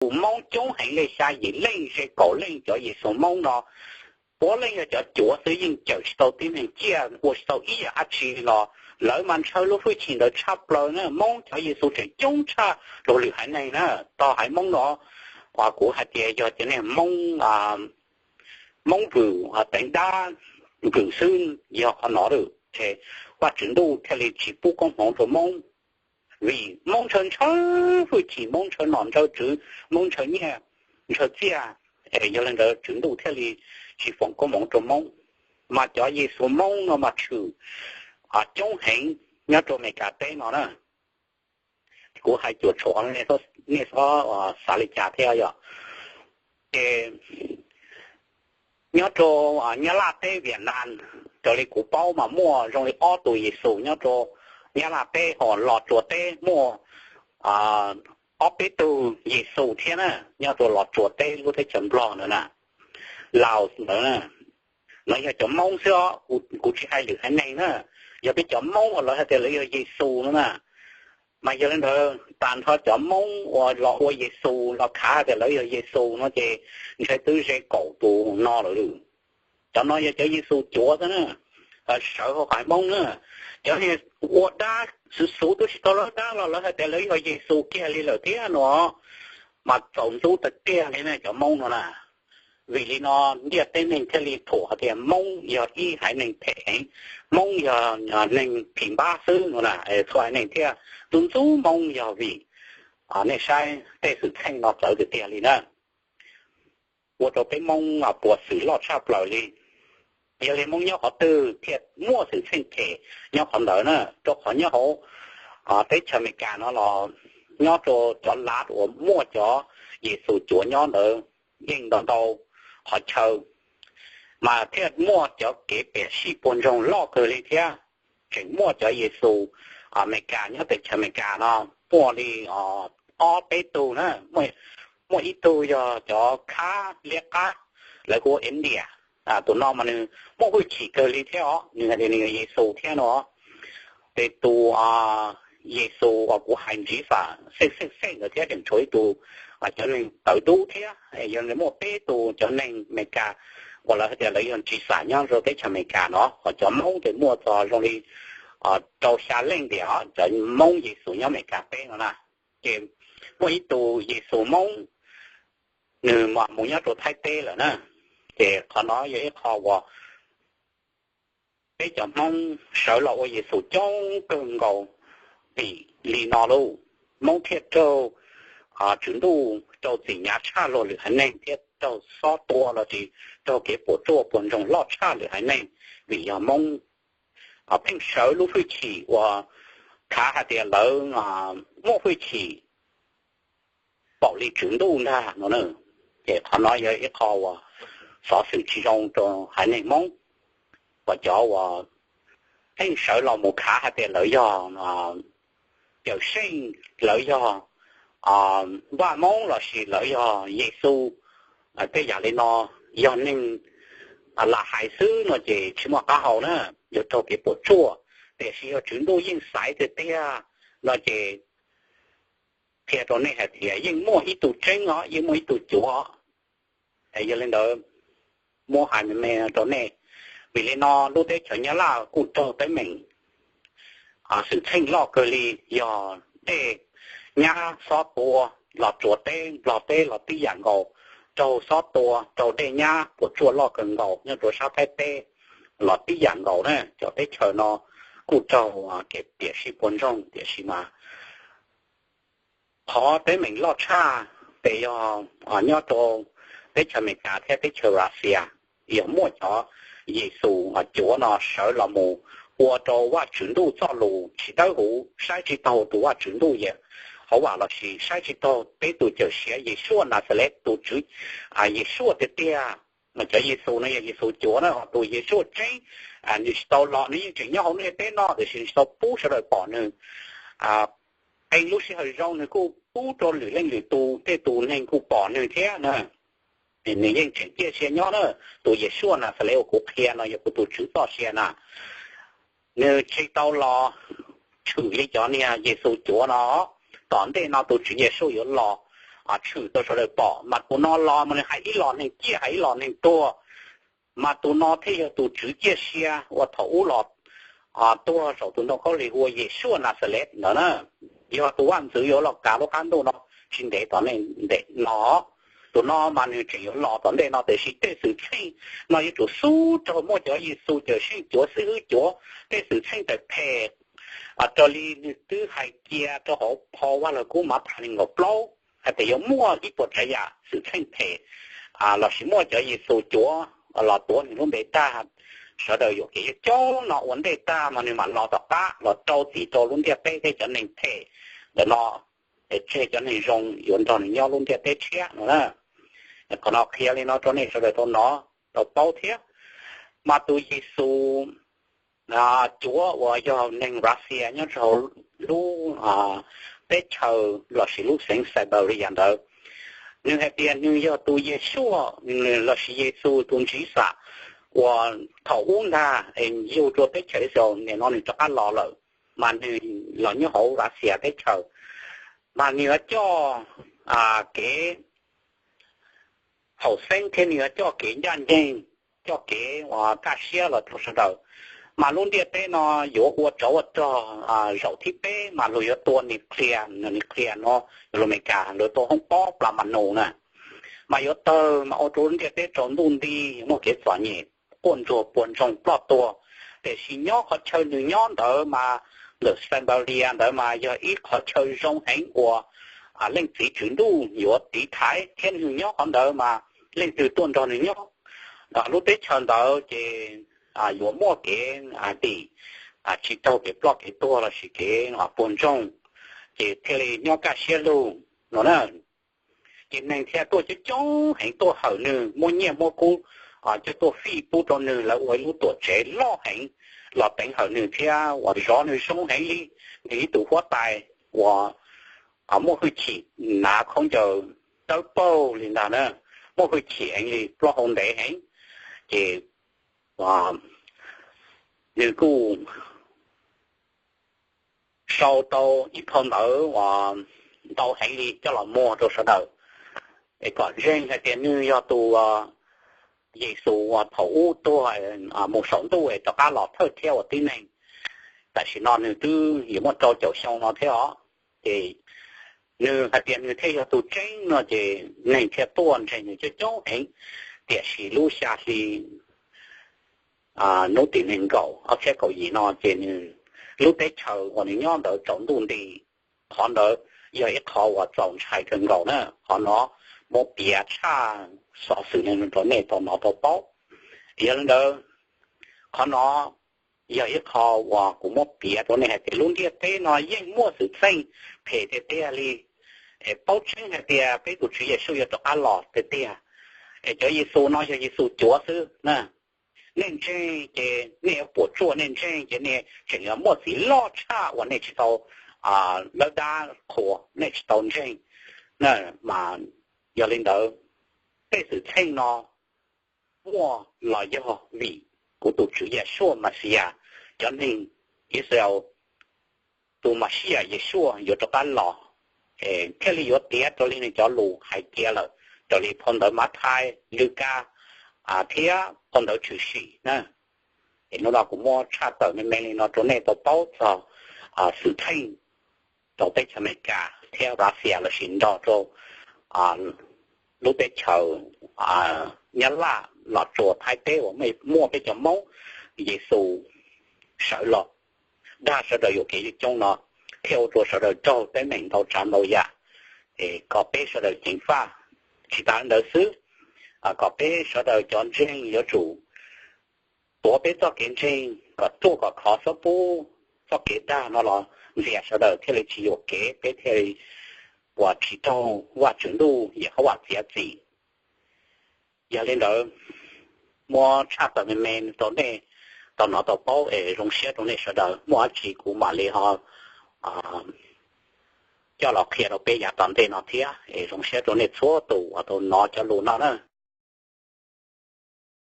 Yexus Moob coob heev li, xya yim leej ze kaum leej cov Yexus Moob no, puav leej yog cov cuav xwb, yeej cawm tsis tau tib neeg ciaj, ua tsis tau ib yam dab tsi los lawv mas ntshaw lub hwj chim ntawd tshaj plaws na. Moob cov Yexus tseem coob tshaj luag lwm haiv neeg na. Tog haiv Moob no, kuv hais tias yog cov neeg Moob, Moob Vwm, Teev Dab Vwm xwb, yog qhov no lawm ces Vaj Tswv Ntuj thiaj li tsis pub koob hmoov rau Moob. Vim Moob ntshaw ntshaw hwj chim, Moob ntshaw nom ntshaw tswv, Moob ntshaw nyiaj ntshaw txiaj, yog li ntawd Tswv Ntuj thiaj li tsis foom koob hmoov rau Moob. Mas cov Yexus Moob no mas tshwm coob heev nyob rau Amelikas teb no na. Kuv hais cuam tshuam, nej txhob xav li cas thiab yog. Ces nyob rau Nyab Laj teb Vietnam, raws li kuv paub mas muaj zoo li ob tug Yexus nyob rau Nyab Laj teb, ho Los Tsuas teb muaj ob peb tug Yexus thiab na. Nyob rau Los Tsuas teb lub teb chaws Nplog ntawd na, Laos ntawd na, no yog cov Moob xwb os, kuv tsis hais lwm haiv neeg na. Yog peb cov Moob uas lawv hais tias lawv yog Yexus no na, mas yog li ntawd tag nrho cov Moob uas los ua Yexus los khav tias lawv yog Yexus no ces ntshe twb ze kaum tus no lawm. Cov no yog cov Yexus cuav xwb na, sawv hauv qhov Moob na. Cov niag ua dab xuv xuv twb tsis tau lawv dab los lawv hais tias lawv yog Yexus kiag li lawm thiab no, mas txaus ntxub tiag tiag li na cov Moob no na. Vim li no ntiaj teb neeg thiaj li thuam hais tias Moob yog ib haiv neeg phem heev, Moob yog neeg phim npab xwb no na. Txhua haiv neeg thiaj ntxub ntxub Moob yog vim, nej saib tej xwm txheej no txawv tiag tiag li na. Ua rau peb Moob puas xwm loj tshaj plaws li. Yog li Moob nyob qhov twg thiaj muaj xwm txheej phem nyob qhov ntawd na, rau qhov nyob hauv teb chaws Amelikas no los nyob rau cov lav uas muaj cov Yexus cuav nyob ntawd yeej ntau ntau qhov chaw, mas thiaj muaj cov kev piam sij puas ntsoog loj kawg li thiab. Tseem muaj cov Yexus Amelikas nyob teb chaws Amelikas no muaj li ob peb tug na. Muaj ib tug yog cov khab liab qab, lawv hu ua India. Tus no mas nws muaj hwj chim kawg li thiab os, nws hais tias nws yog Yexus thiab no. Ces tus Yexus uas kuv hais ntsiv fam xeej xeej xeej ntawd thiab tseem tshuav ib tug cov neeg tawv dub thiab. Yog li muaj peb tus cov neeg Amelikas uas lawv hais tias lawv yog ntsiv fam nyob rau teb chaws Amelikas no, ho cov Moob ces muaj txog zoo li rau xya leej tiam, cov Moob Yexus nyob Amelikas teb no na. Ces muaj ib tug Yexus Moob, nws mas mus nyob rau Thaib teb lawm na. Ces qhov no yog ib qho uas peb cov Hmoob sawv los ua Yexus coob kawg nkaus. Vim li no lauj, Hmoob thiaj raug Tswv Ntuj rau txim hnyav tshaj luag lwm haiv neeg thiab raug xob tua los sis raug kev puas tsuaj puas ntsoog loj tshaj lwm haiv neeg. Vim yog Hmoob pheej sawv lub hwj chim uas khav hais tias lawv muaj hwj chim npaum li Tswv Ntuj ntag no. Ces qhov no yog ib qho uas xov xwm tsis zoo rau haiv neeg Hmoob, uas cov uas pheej sawv los mus khav hais tias lawv yog Cawm Seej, lawv yog Vaj Moob los sis lawv yog Yexus. Tej yam li no yog neeg lam hais xwb no ces tsis muaj qab hau na, yuav raug kev puas tsuaj. Tiam sis yog Tswv Ntuj yeej xaiv tiag tiag no ces qhia rau nej hais tias yeej muaj ib tug tseeb os, yeej muaj ib tug cuav. Yog li ntawd, muab hais me me rau nej. Vim li no lub teb chaws Nyab Laj kuj raug teeb meem xwm txheej loj kawg li, yog dej nyab xob tua, Los Tsuas teb, Nplog teb los tib yam nkaus, raug xob tua, raug dej nyab puas tsuaj loj kawg nkaus. Nyob rau sab Thaib teb los tib yam nkaus na, cov teb chaws no kuj raug kev piam sij puas ntsoog. Tiam sis mas qhov teeb meem loj tshaj ces yog nyob rau teb chaws Amelikas thiab teb chaws Russia, yog muaj cov Yexus cuav no sawv los mus ua rau Vajtswv Ntuj txoj lus tsis dawb huv, saib tsis taug tus Vajtswv Ntuj hauv vam los sis saib tsis taug peb tus Cawm Siav Yeshua Naxales, tus Tswv Yeshua tiag tiag. Mas cov Yexus no yog Yexus cuav na, tus Yeshua tseeb nws tsis tau los, nws yeej tseem nyob hauv ntiaj teb no tiam sis nws tsis tau pub sawv daws pom nws. Qee lub sij hawm zoo nws kuj pub rau lwm leej lwm tus, tej tus neeg kuj pom nws thiab na. Nws yeej tseem ciaj sia nyob na, tus Yeshua Naxales uas kuv qhia no yog kuv tus Tswv txoj sia na. Nws tsis tau los tshwm li cov niag Yexus cuav no. Tom ntej no tus Tswv Yeshua yuav los tshwm rau sawv daws pom. Mas tus no los mas nws hais ib los neeg ciaj, hais ib los neeg tuag. Mas tus no thiaj yog tus tswv ciaj sia uas thaum ub los tuag saum tus ntoo khaub lig hu ua Yeshua Nazaret ntawd na. Yog tus vaj ntxwv yuav los kav lub qab ntuj no tsis ntev tom ntej no. Tus no mas nws tseem yuav los tom ntej no, tiam sis tej xwm txheej no yuav tsum xub raug muaj cov Yexus cawm seej cuav, xib hwb cuav, tej xwm txheej tawm phem raws li nws twb hais cia rau hauv phau Vaj Lug Kub Mathais nees nkaum plaub hais tias yuav muaj ib puas tsav yam xwm txheej phem lossis muaj cov Yexus cuav los tuav nws lub npe tag. Sawv daws yuam kev coob coob no ua ntej tag mas nws mam los tom qab los rau txim rau lub ntiaj teb thiab cov neeg phem ntawm no, es tseg cov neeg zoo yuav nrog nws nyob lub ntiaj teb tshiab no na. Qhov no qhia li no rau nej sawv daws tau hnov tau paub thiab. Mas tus Yexus cuav uas yog neeg Russia nyob rau hauv lub teb chaws lossis lub xeev Siberia ntawd, nws hais tias nws yog tus Yeshua lossis Yexus tus ntsiv xam uas thaum ub ntag es yug rau teb chaws Israel, nim no nws rov qab los lawm. Mas nws los nyob hauv Russia teb chaws, mas nws yuav coj kev haum xeeb thiab nws yuav coj kev ncaj ncees, coj kev uas kaj siab los rau sawv daws. Mas lub ntiaj teb no yuav ua tsov ua rog zaum thib peb mas luag yuav tua nuclear, nuclear no, lus Amelikas lawv tua hoob pob plas ma nus na. Mas yuav tawg mas ua rau lub ntiaj teb tsaus ntuj nti, muaj kev txom nyem, quaj ntsuag puas ntsoog ploj tuag. Tiam sis nyob qhov chaw nws nyob ntawd mas ntawm Siberia ntawd mas yog ib qhov chaw zoo heev uas Leej Txiv Tswv Ntuj yuav tiv thaiv thiab nws nyob qhov ntawd mas leej twg tuaj nrog nws nyob. Lub teb chaws ntawd ces yuav muaj kev dim, tsis raug kev ploj kev tuag lossis kev puas ntsoog, ces thiaj li nyob kaj siab lug no na. Ces neeg thiaj tuaj coob coob heev tuaj hawm nws, muab nyiaj muab kub coj tuaj fij pub rau nws, lawv ua ib lub tuam tsev loj heev los teev hawm nws thiab uas zov nws zoo heev li. Nws ib tug huab tais uas muaj hwj chim hnav khaub ncaws dawb paug li ntag na, muaj hwj chim heev li, plaub hau ntev heev. Ces nws kuj sau tau ib phau ntawv uas ntau heev li coj los muag rau sawv daws es kom ntseeg hais tias nws yog tus Yexus uas thaum ub tuag mus saum ntuj es rov qab los thawj thiab ua tib neeg. Tam sim no nws twb yuav muaj rau caum xyoo no thiab os. Ces nws hais tias nws thiaj yog tus tseeb no ces neeg thiaj tuaj ntseeg nws coob coob heev. Tiam sis lub xya hli hnub tim nees nkaum ob txhiab kaum yim no ces nws, lub teb chaws uas nws nyob ntawd tsaus ntuj nti. Qhov ntawd yog ib qho uas txaus ntshai kawg nkaus na. Qhov no muab piav tshaj xov xwm no rau nej tau hnov tau paub. Yog li ntawd, qhov no yog ib qho uas kuv muab piav rau nej hais tias lub ntiaj teb no yeej muaj xwm txheej phem tiag tiag li. Es paub tseeb hais tias peb tus Tswv Yexus yuav rov qab los tiag tiag. Es cov Yexus no yog Yexus cuav xwb na. Nej ntseeg ces nej yuav puas tsuaj, nej ntseeg ces nej tseem yuav muaj txiv loj tshaj uas nej tsis tau dawb dab qhuas, nej tsis tau ntseeg. Mas yog li ntawd, tej xwm txheej no muaj los yog vim kuv tus Tswv Yeshua Mexiyas, cov neeg Israel tus Mexiyas Yeshua yuav rov qab los, thiaj li yuav tiav raws li nws cov lus hais cia lawm, raws li phau ntawv Mathais, Lukas thiab phau ntawv Tshwm Sim na. Es hnub no kuv muab tshaj tawm me me li no rau nej tau paub txog xwm txheej rau teb chaws Amelikas thiab Russia lossis nrog rau lub teb chaws Nyab Laj los rau Thaib teb uas muaj peb cov Hmoob Yexus sawv los dag sawv daws yuam kev coob coob no, thiaj ua rau sawv daws raug teeb meem ntau tsav ntau yam. Es kom peb sawv daws ceev faj. Tsis tas li ntawd xwb, kom peb sawv daws cov ntseeg yuav tsum tuav peb txoj kev ntseeg kom ruaj kom khov, txhob pub txoj kev dag no los ntxias sawv daws thiaj li tsis yuam kev, peb thiaj li uas tsis raug Vajtswv ntuj Yehauvas txiav txim. Yog li ntawd, muab tshaj tawm me me rau nej tau hnov tau paub es zoo siab rau nej sawv daws. Muaj dab tsi kuv mam li ho coj los qhia rau peb yav tom ntej no thiab. Es zoo siab rau nej txhua tus uas tau hnov cov lus no na.